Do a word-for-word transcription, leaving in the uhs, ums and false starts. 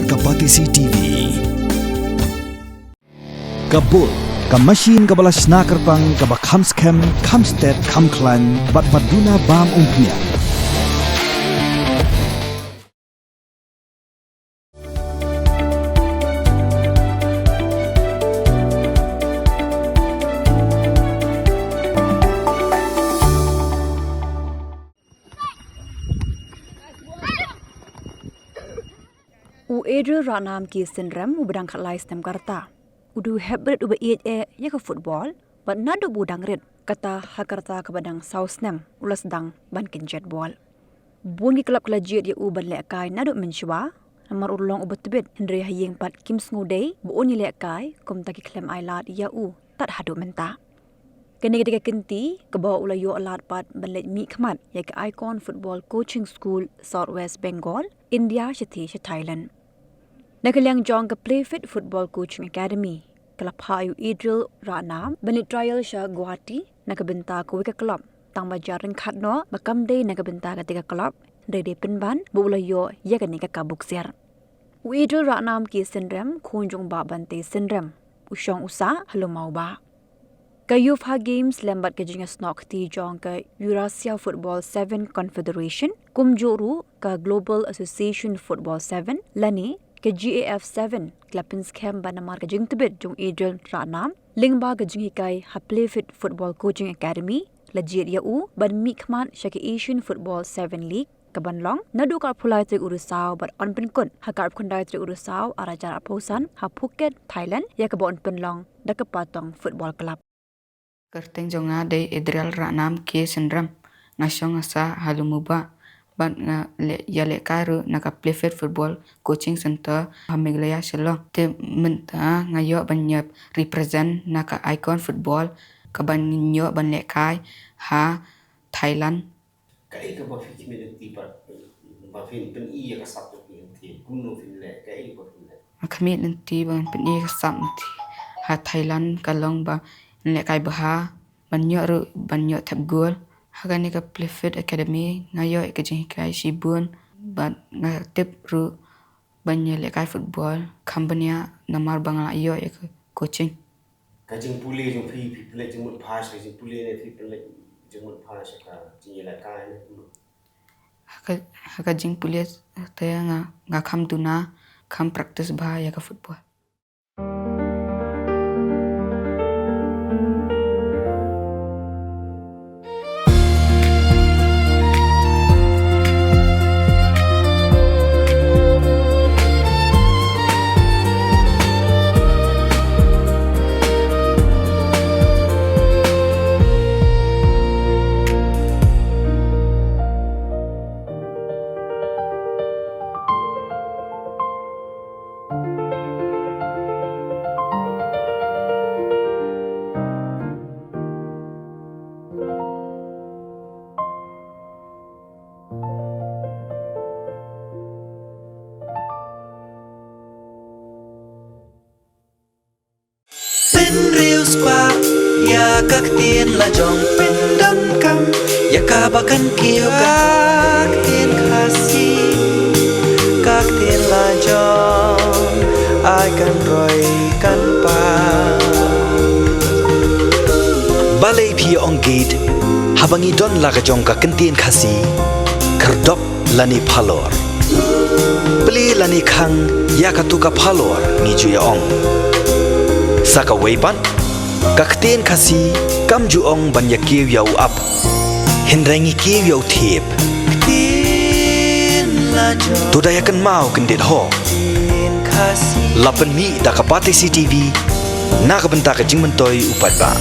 Ka Batesi T V. Ka Bull, ka machine kaba la shna kyrpang, kaba kham skhem, kham stet, kham khlaiñ, bad ba duna bam umphniang. U Adriel Rahnam K. Synrem, uba dang khatlai snem ka rta, u dei u heprit uba ïeit eh ïa ka football, bad naduh ba u dang rit, kata ha ka rta kaba dang saw snem u la sdang ban kynjat ball. Bun ki club ki la jied ïa u ban lehkai naduh mynshuwa, namar u long uba tbit, hynrei ha ïing pat kim sngewdei ba un ïalehkai, kumta ki khlem ai lad ïa u tad haduh mynta. Kane ka dei ka kynti kaba u la ïoh lad pat ban leit mihkhmat ïa ka Icon Football Coaching School, South West Bengal, India, shathie sha Thailand. Na ka liang jong ka Play Fit Football Coaching Academy, ka la phah ïa u Adriel Rahnam ban leit trial sha Guwahati na ka bynta kawei ka club, tang ba jar ryngkat noh ba kam dei na ka bynta katei ka club, hynrei dei pynban ba u la ïoh ïa kane ka kabu ksiar. U Adriel Rahnam K. Synrem, khun jong u Bah Bante Synrem, u shong u sah ha Lumawbah. Ka UFA Games lem bad ka jingïasnoh kti jong ka Eurasia Football Seven Confederation, kumjuh ruh ka Global Association Football Seven, lane ka GAF Seven, ki la pynskhem ba namar ka jingtbit jong u Adriel Rahnam lyngba ka jinghikai ha Play Fit Football Coaching Academy, la jied ïa u ban mihkhmat sha ka Asian Football Seven League, kaban long naduh ka arphew lai tarik u Risaw bad yn pynkut ha ka arphew khyndai tarik u Risaw ar hajar arphew san ha Phuket, Thailand, ïa kaba yn pynlong da ka Patong Football Club. Kyrteng jong nga dei Adriel Rahnam K. Synrem. Nga shong nga sah ha Lumawbah bad nga leh, ïalehkai ruh na ka Play Fit Football Coaching Center ha Meghalaya, Shillong. Te mynta nga ïoh ban ïa represent na ka Icon Football, kaban ïoh ban lehkai ha Thailand. Kaei kaba phi khmih lynti ba, ba phin pyni ïa ka sap jong phi lynti, kumno phin leh, kaei kaba phin leh? Nga khmih lynti ban pyni ïa ka sap lynti ha Thailand, ka long ban lehkai bha, ban ïoh ruh, ban ïoh thep gol. Ha kane ka Play Fit Academy nga ïoh ïa ka jinghikai shibun, bad nga tip ruh ban ïalehkai football kham bniah namar ba nga la ïoh ïa ka coaching. Ka jingpule jong phi, phi pynleit jingmut bha sha ka jingpule ne phi pynleit jingmut bha sha ka jingïalehkai ne? Ha ka, ha ka jingpule te nga, nga kham duna, kham practice bha ïa ka football. Pynriewspah ïa ka ktien la jong, pyndonkam ïa kaba kan kiew ka ktien Khasi, ka ktien la jong, ai kan roi kan pan. Balei phi ong gate haba ngi don la ka jong ka ktien Khasi? Khyrdop lane phalor, plie lane khang ïa katu ka phalor, ngi ju ïa ong. Sa kawei pat, ka ktien Khasi kam ju ong ban ïa kiew ïa u ap, hynrei ngi kiew ïa u thiep. To da ïa kynmaw kyndit ho. La pynmih da ka Batesi TV na ka bynta ka jingmyntoi u paidbah.